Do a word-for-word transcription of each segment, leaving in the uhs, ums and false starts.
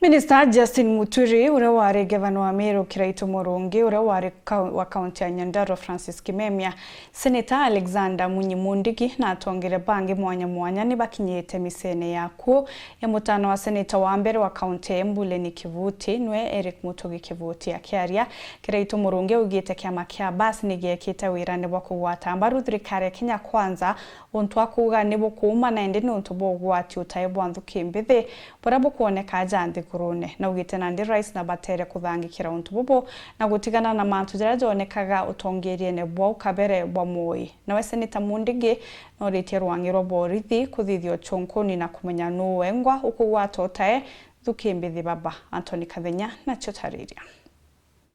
Minista Justin Muturi, uria wari gavana wa Meru Kiraitu Murungi, uria wari kau-, wa kaunti ya Nyandarua Francis Kimemia, Seneta Alexander Munyi Mundigi na atongeria bangi mwanya mwanya ni bakinyite micene ya kuo ya mutano wa seneta wa mbere wa kaunti ya Embu Lenny Kivuti, nwe Eric Mutugi Kivuti. Akiaria, Kiraitu Murungi augite kiama kia Bus ni giekite wirane bwa kugwata mbaru thirikari ya Kenya Kwanza, untu akuuga ni bukuuma na indi ni untu bwa ugwati utai bwa nthuki mbithi buria bukwoneka aja nthigurune. Naugite nandi rais nabatere kuthangikira untu bubu na gutigana na mantu jaria jonekaga utongeriene bwau kabere bwa Moi. Nawe Seneta Mundigi noritie rwang'i rwa borithi kuthithia uchunkuni na kumenya nuu wengwa ukugwata utae nthuki mbithi baba. Anthony Kathenya nacio tariria.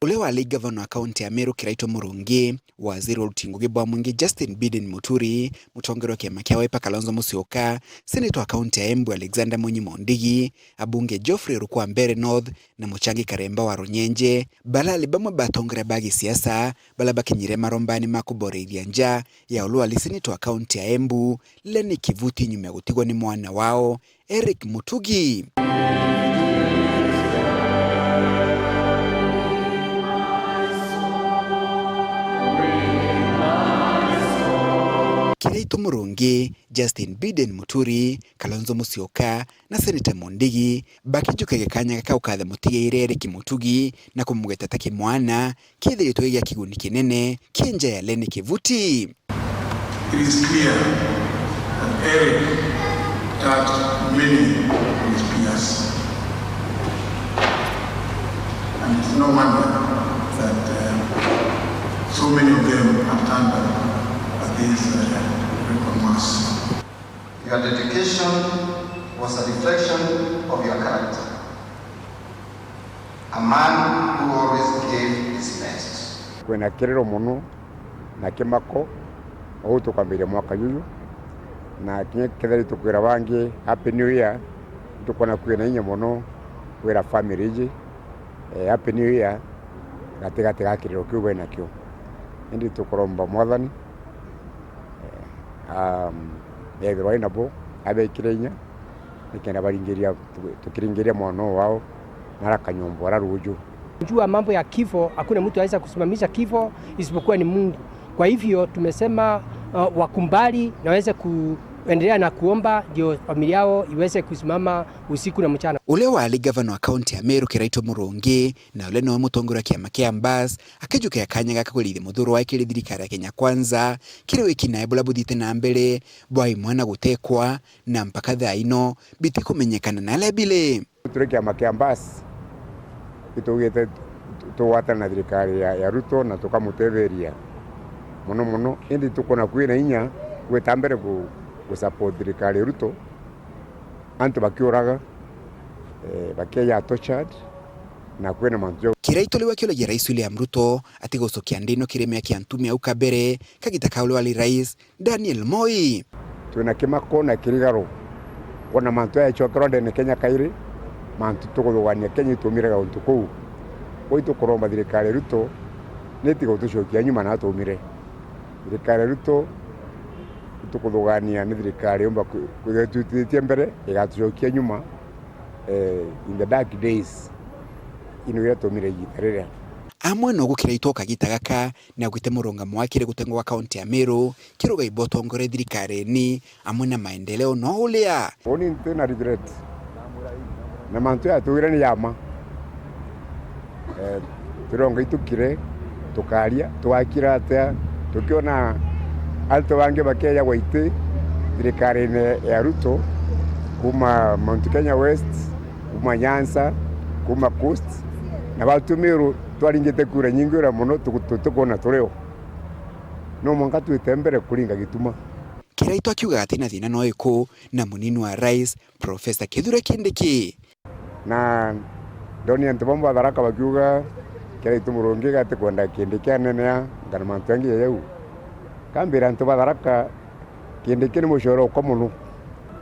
Uria wari gavana wa kaunti ya Meru Kiraitu Murungi, waziri wa uruti ngugi bwa mwingi Justin Biden Muturi, mutongeria wa kiama kia Wiper Kalonzo Musyoka, seneta wa kaunti ya Embu Alexander Munyi Mondigi, abunge Geoffrey Ruku wa Mbeere North na Muchangi Karemba wa Runyenje, barari bamwe ba atongeria ba gisiasa baria bakinyire marombani ma kuboreithia nja ya uria wari seneta wa kaunti ya Embu Lenny Kivuti nyuma ya gutigwa ni mwana wao Eric Mutugi. Kiraitu Murungi, Justin Biden Muturi, Kalonzo Musyoka na Seneta Mundigi bakijukagia kanya gaka gukatha mutigaire Eric Mutugi na kumugweta ta kimwana, kithiritwe gia kiguni kinene ki nja ya Lenny Kivuti. It is clear that Eric touched many of his peers. And it's no wonder that, uh, so many of them have turned up at this, uh, record mass. Your dedication was a reflection of your character. A man who always gave his best. Kwina kiriro mono na kimako, uu tukwambiria mwaka juju, na kinya kethira tukwira bangi Happy New Year, tukwona kwina inya mono kwira family iji, eh, Happy New Year gatigati ga kiriro kiu benakio. Indi tukuromba Mwathani, eh, um, ethirwa inabo, abekire inya, nikenda baringiria, tukiringiria mwana wao na arakanyombo ara ruju. Jua mambo ya kifo, hakuna mtu anaweza kusimamisha kifo isipokuwa ni Mungu. Kwa hivyo tumesema, uh, wakubali na waweze kuendelea na kuomba ndio familia yao iweze kusimama usiku na mchana. Uria wari gavana wa kaunti ya Meru Kiraitu Murungi na uria niwe mutongoria wa kiama kia Mbas akijukia kanya gaka kwirithia muthuro wake kiri thirikari ya Kenya Kwanza, kiri wiki nae buria buthiite na mbere bwa imwana gutekwa na mpaka thaa ino bitikumenyekana na aria biri. Turi kiama kia Mbas, itugite tu-, tugwatana na thirikari ya, ya Ruto na tukamutetheria mono mono, indi tukwona kwina inya gwita mbere ku-, ku support thirikari ya Ruto, antu bakiuraga, eh, bakieja tortured, na kwina mantu jau. Kiraitu riu akiuragia Rais William Ruto atigucokia nthino kiri miaka ya ntume au kabere, kagita ka uria wari rais, Daniel Moi. Twina kimako na kirigaro kwona mantu aya yacokerwa ndene Kenya kairi, mantu tukuthugania Kenya itumire gauntu kuu. Kwou itukuromba thirikari ya Ruto nitiga gutucokia nyuma na atumire. Thirikari ya Ruto itukuthugania ni thirikari yumba kwi-, kwithirwa itwititie mbere, igatucokia nyuma, eh, in the dark days ino iria tumire igita riria. Amwe no gukira itwo kagita gaka, ni augite murungamo wake kiri gutengwa gwa kaunti ya Meru, kirugai bwa utongoria thirikarine amwe na maendeleo no uria. Uni nti na regret. Na mantu ya tugire ni ya ma. Eh, turonga itukire, tukaria, twakira atia, tukiona antu bangi bakeja gwa iti, thirikarine ya Ruto, kuma Mount Kenya West, kuma Nyanza, kuma Coast, na batumiru twaringite kura nyingi ura mono, tuku-, tutikona turio. No mwanka twite mbere kuringa gituma. Kiraitu akiuga atina thina no iku na munini wa rais, Professor Kithure Kindiki. Na ndoni antu bamwe ba Tharaka bakiuga, Kiraitu Murungi gatikwenda Kindiki anenea, kana mantu angi ya jau. Kambira antu ba Tharaka, Kindiki ni mucore okwa mono.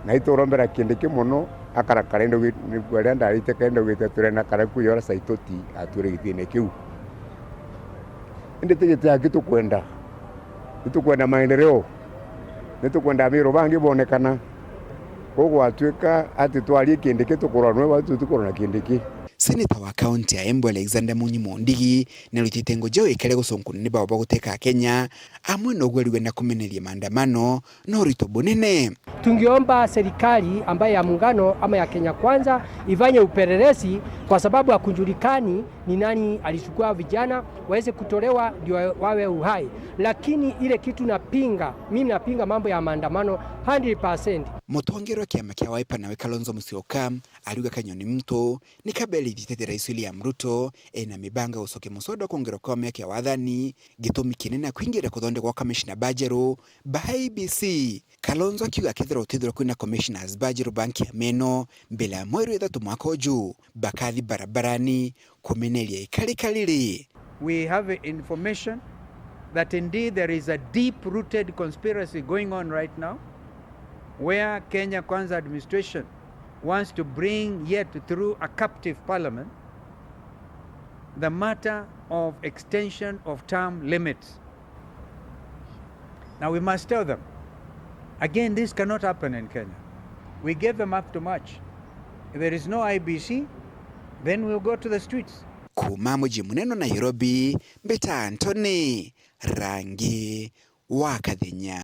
Na iturombera Kindiki mono, akarakara, indi ugi-, ni aria ndarite kenda ugite turenda kara kuya ura Saitoti atwire gitine kiu. Indi ti giti aki tukwenda. Nitukwenda maendeleo. Nitukwenda Amiru bangi bonekana. Gugwatuika ati twarie Kindiki tukurwa nwe, batu tutikurwa na Kindiki. Seneta wa kaunti ya Embu Alexander Munyi Mondigi narutite ngugi ya wikare gucunkuna ni bao baguteka Kenya, amwe na ugweri wenda kumeneria maandamano na urito bunene. Tungeomba serikali ambaye ya muungano ama ya Kenya Kwanza ifanye upelelezi kwa sababu hakujulikani ni nani alichukua vijana waweze kutolewa ndio wawe uhai, lakini ile kitu napinga, mimi napinga mambo ya maandamano hundred percent. Mutongeria wa kiama kia Wiper nawe Kalonzo Musyoka ariuga kanyoni mtu ni kabere ithitete Rais William Ruto ena mibanga gucokia muswada wa kwongerwa kwa miaka ya wathani, gitumi kinene na kwingira kuthondekwa kwa kamishna bajeru ba I E B C. Kalonzo akiuga akethirwa utithirwa kwina commissioners bajeru ba nkiama ino mbere ya mweri wa ithatu mwaka uju, bakathi barabarani kumeneria ikari kariri. We have information that indeed there is a deep-rooted conspiracy going on right now, where Kenya Kwanza administration wants to bring yet through a captive parliament the matter of extension of term limits. Now we must tell them, again, this cannot happen in Kenya. We gave them up to March. If there is no I B C, then we'll go to the streets. Kuma muji munene Nairobi, mbita Anthony Rangi wa Kathenya.